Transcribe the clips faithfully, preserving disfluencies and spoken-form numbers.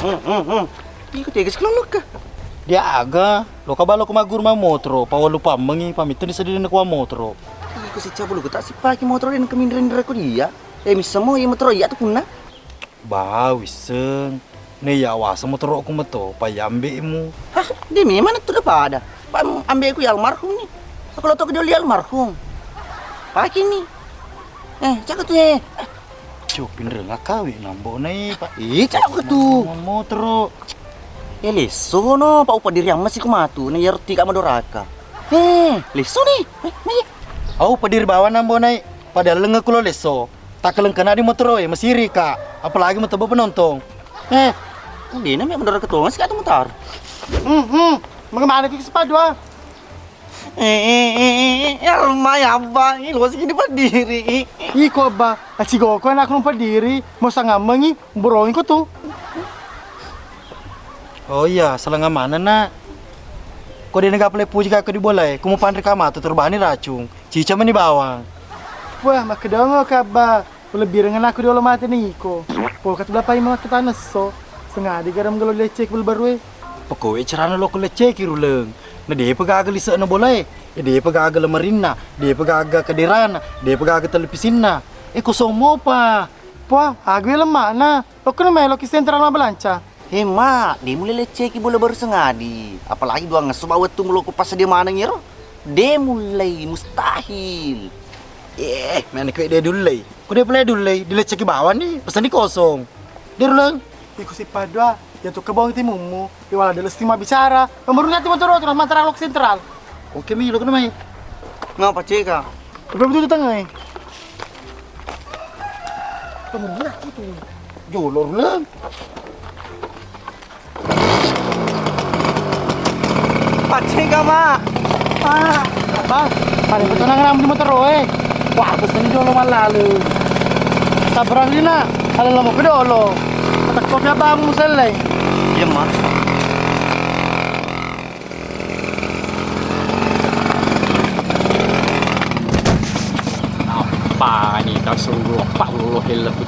Hmm, hmm, hmm. Iko tega sih kalau lokka? Dia aga, lo kabalo ko magguru mammotoro, pa walu pammengi, pamitteni seddi na kuwa motoro. Iko sicca bulu ko tak sipaki motoro den keminreng ko dia. Eh, missamo iya motoro iya tu punna. Ba, wisseng. Ne iya awasa motoroku meto, pa iya ambe'mu. Hah, de memang tu pada. Pa ambe'ku ya almarhum ni. Aku lo toko dia almarhum. Paki ni. Eh, cakap tu eh. Cio pinreng akawi nambo nai, Pak. Ih, cakap tu. Motoro. Eh, leso no, Pak upa diri amma siku matu, na iya roti ka madoraka. Eh, leso ni. Eh, mai. Au padiri bawa nambo nai. Padahal lengeku lo leso. Takkalengkana di motoro e, masiri ka. Apalagi matebba penonton. Eh, dena me madoraka tonga sika tu motor. Hmm, hmm. Mengemana ki sepadu ah? Eh, eh, eh, eh, eh, rumah ya, Abba. Ini lo sini padiri. Iko, Abba, acigoko anakku padiri, mau sangammengi, borongi ko tu. Oh iya, salah ngamana, Nak. Ko dena gapale puji ka ko di bola e, ko mau panri ka matu terbani racung. Cica meni bawang. Wah, makkedongo ka, Abba. Ulebbirengnga nakku diolo mate ni iko. Pokat belapai mate tanesso. Sengadi garam gelo lecce ki bulu barue. Pekowe carana loko lecce ki ruleng. Na depa gaga lise'na bolae. E depa gaga lemarinna, depa gaga kaderana, depa gaga televisinna. E kosong mopa. Poa, agu ya lemmakna. Lokko na melo ki sentral mabelanca. He, Mak, de mulle lecceki bola baru sengadi. Apalagi duangngesso ba wettu muloko passadia maneng ero. De mullei, mustahil. Eh, mana kowe de dullei? Ko de pale dullei, dilecceki bawang ni, pesan di kosong. De ruleng. Iko sipadua, ya tu kebong timummu, iwala de lesti mabbicara. Nomor ati motor tu mantara lok sentral. Oke mi, lo kena mai. Ngapa ceka? Belum tutup tengah. Kamu lihat itu. Jolor lah. Pacega, Mak. Mak. Apa? Pada petunang ram di motor, eh. Wah, pesen jolo malalu. Sabrang dina, kalau lama pedolo. Kata kopi apa kamu selai? Iya, Mak. Apa ni tasuru apa lo helek tu.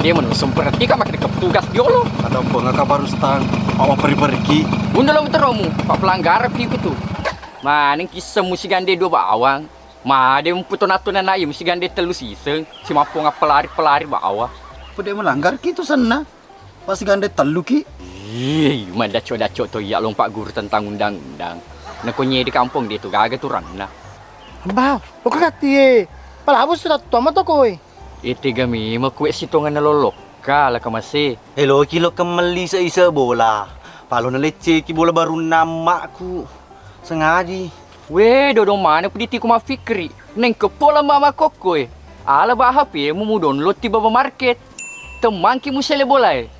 Dia menusung berarti kan makin tugas diolo. Ada pengen kabar Rustang. Apa pergi-pergi? Bunda lo teromu, pak pelanggar pi tu. Maning kisah musi gande dua bawang. Made mputo nato nana iya musi gande telu siseng. Si mappong pelari-pelari bawang. Pede melanggar ki tu senna. Pas gande tellu ki. Ih, madacco-dacco to iya lompa guru tentang undang-undang. Nako nyedi kampong de tu gaga turanna. Abba, lo kagati e. Palabu sudah tua mato koe. Ete gami makuwe sitongan lolokka la kamase. Eloki lo kemelli se ise bola. Palo na lecceki bola barunna ammakku. Sengadi. We, dodong maneng puditiku maffikri. Nengkepo lamba makkokkoe. Ala ba H P mu mudonload ti Baba Market. Temmangki musele bolae.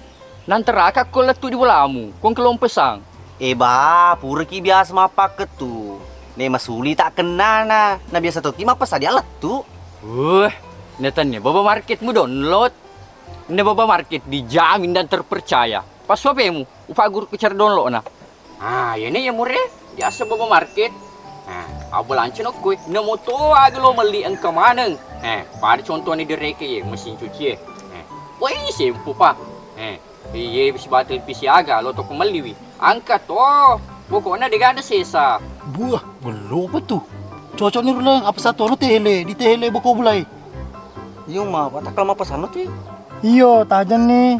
Nantaraka ko lettu di bolamu, kong kelong pesang. E ba, puraki biasa mappakkettu. Ne masuli tak kennana, na biasa toki mappesadia lettu. Weh, netanne Baba Market mu download. Ne Baba Market dijamin dan terpercaya. Pas wapemu, upagur ku cara download na. Ah, iyana iya mure, biasa Baba Market. Ah, abbalanca nokko, namo to aga lo melli engka maneng. Eh, pada contohna di reke ye, mesin cuci ye. Eh, woi, sempu pa. Eh, iye bisi batel pisi aga lo toko melliwi. Angka to, pokokna degana sesa. Buah, bello apa tu? Cocok ni ruleng, apa satu anu tele, di tele boko bulai. Iyo ma, patakal mapasang tu. Iyo, tajang ni.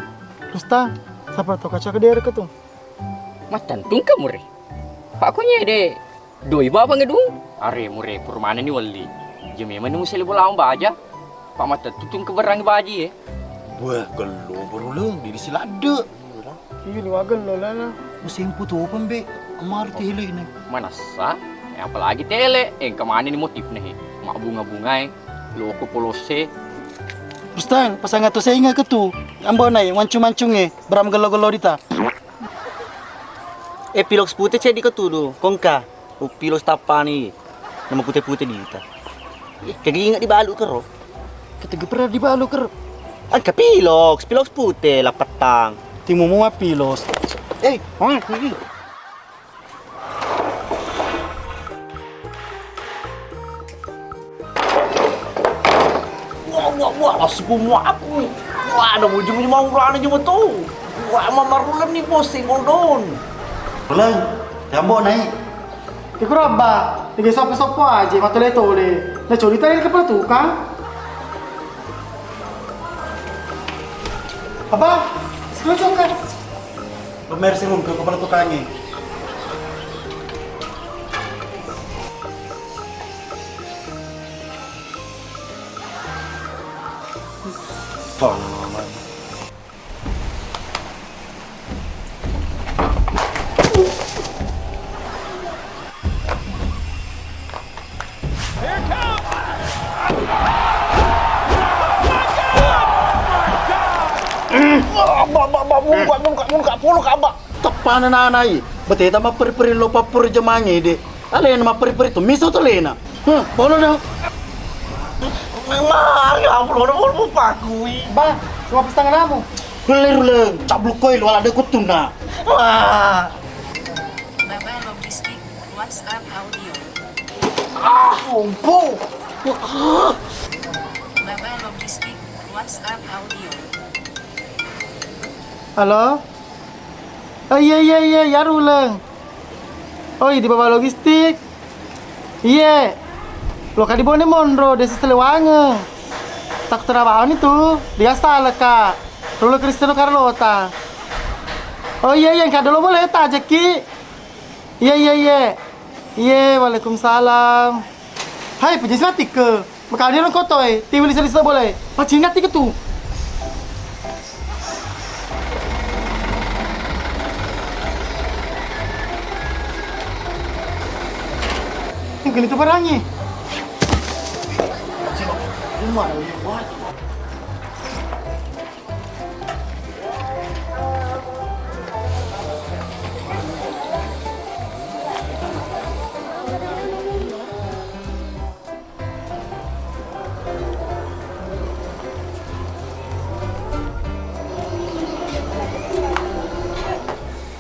Rustang, sapa to kaca kedere ke tu? Mattentu engka mure. Pakkonye de doi baba ngedung. Are mure purmana ni welli. Je memang ni musele bola baja. Pak mattentu tu engka berang baji e. Wah, gello berulung diri siladde. Iya, liwa gello lana. Musim putu pembe. Kemarin tele ini. Manassa, eh, apalagi tele, eh, engka mani ni motifna he. Mak bunga-bunga e, loko polose. Rustang, pasang atu saya ingat ke tu. Ambo nai, mancung-mancung e, beram gello-gello dita. Eh, piloks pute ceddi ko tudu, kongka. Uppilos tappani, nama pute-pute dita. Eh, kegi ingat di balu kero. Ketegi pernah di balu kero. Angka piloks, piloks pute, lapetang. Timumu ma pilos. Eh, oh, ini. Wah, wah, wah, langsung gua muap nih. Wah, ada ujung-ujung mau urana juga tuh. Wa, mamarulleng ni, Bos, single don. Uleng, jambo nai. Ikuro, Abba, tiga soppo-soppo aja, matole-tole. Na coli tadi kepala tukang. Abba, sekolah coklat. Pemer sih, Bung, ke kepala tukangnya. Bang, Abba, abba, abba, mungka, mungka, mungka, polo ka, abba. Teppana nanai, beteta mapperi-peri lo pappuru jemangnge, Dek. Alena mapperi-peri tu, miso tu lena. Huh, polo dah. Mari, ampun, lo, lo, lo, pakui. Ba, cuma pesta nganamu. Kulle ruleng, cabluk koi lo, ala de kutuna. Wah. Baba Logistik, WhatsApp audio. Ah, ompo. Baba Logistik, WhatsApp audio. Halo? Oh, iya, iya, iya, iya, ruleng. Oh, iya, di Baba Logistik. Iye. Loka di Bone monro, desa Selewangeng. Takutera bawani tu, di Gasaleka. Rolo Cristiano Carlota. Oh, iya, iya, engka dolo boleh tajeki. Iya, iya, iya. Iya, waalaikumsalam. Hai, puji satikke. Makanya orang kotoe, tiwi lisa-lisa boleh. Pacingati ke tu. Yang kena tu barangnya.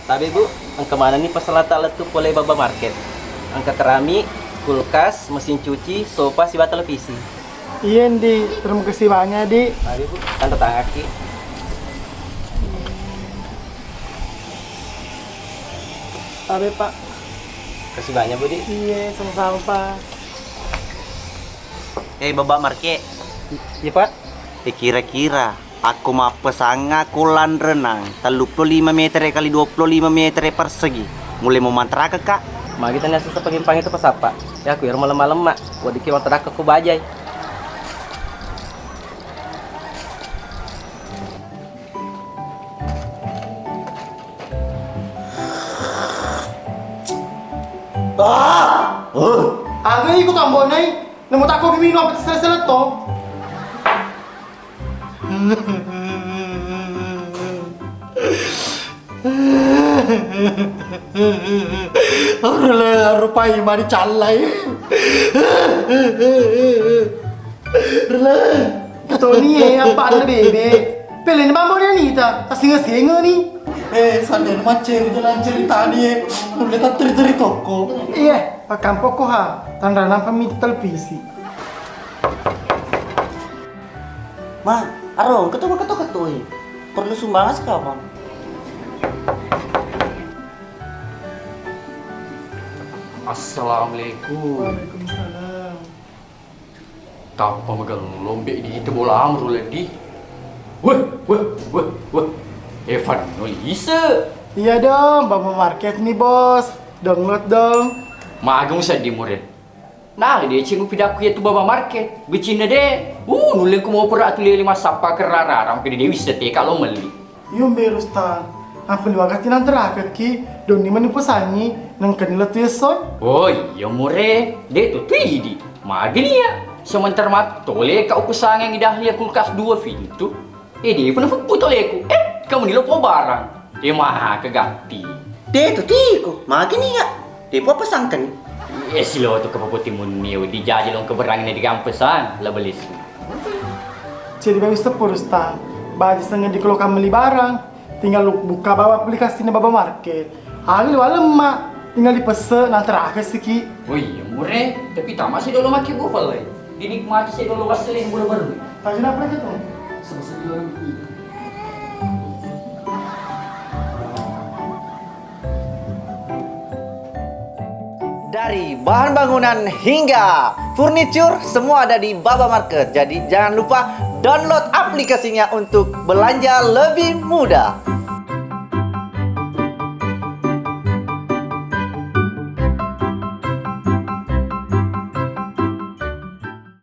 Tabe, Bu, engka manenni pasalata lettu pole Baba Market. Engka keramik, kulkas, mesin cuci, sofa, siba televisi. Iya, Ndi. Terima kasih banyak, Di. Tabe, Bu, tanda tangaki. Tabe, Pak. Kasih banyak, Bu, Di. Iya, sama-sama, Pak. Eh, Baba Market. Iya, Pak. Eh, kira-kira akko mappesanga kolam renang telluppulo lima metere kali dua puluh lima metere persegi, mulle mo mantaraka, Kak? Magi tania sessa pagimpangi tu pasappa. Ya, aku ero malem-malem, Mak. Wadiki mantaraka ku bajai. Ah! Huh! Aga iko tambonai? Nemu takko minum apa sele-sele to? Arule, arupai mari callai. Arule. Toni e, apa ada bebe? Pele ni bambo ni Anita, tasinga-singa ni. Eh, sandena macceri jalan ceritani e. Nulle tatteri-teri tokko. Iya, pakkampokko ha. Tanra nampa mi televisi. Ma, aro, ketua, ketua, ketua. Perlu sumbangan sekapang. Assalamualaikum. Waalaikumsalam. Tappa magello lombe di itu bola amru leddi. Weh, weh, weh, weh. Evan no lise. Iya dong, Baba Market nih, Bos. Download dong. Magang seddi mure. Nah, deceng upidakku iyatu Baba Market. Becinna de. Uh, nullengku mau pura atu lele massappa kerrara, rampe de wisseng teka lo melli. Iyo, mberu, Stang. Apa liwagati nanterakekki, donni mani pesangi, nengkani lettu essoe. Oh, iya mure, de tu tuidi. Magini ya. Sementara mat tole ka upesangeng idahlia kulkas dua pintu. Eh, de pun fuppu toleku. Eh, kamu ni lopo barang. Eh, maha kegatti. De tu tiko, magini ya. De pua pesangkani. Eh, silo tu kepaputi munni, dijaji long keberangin di kampesan, la belis. Jadi bagus tepur, Stang. Baji sengaja di kelokan beli barang. Tinggal lu buka bawa aplikasinya Baba Market. Aga liwa lemma, tinggal dipesse, nanterakesiki. Oh iya, mure, tapi tama si dolo make bufalai. Dinikmati si dolo wassele bola baru. Tajina apa lagi tuh? Sama-sama dulu. Bahan bangunan hingga furniture, semua ada di Baba Market. Jadi jangan lupa download aplikasinya untuk belanja lebih mudah.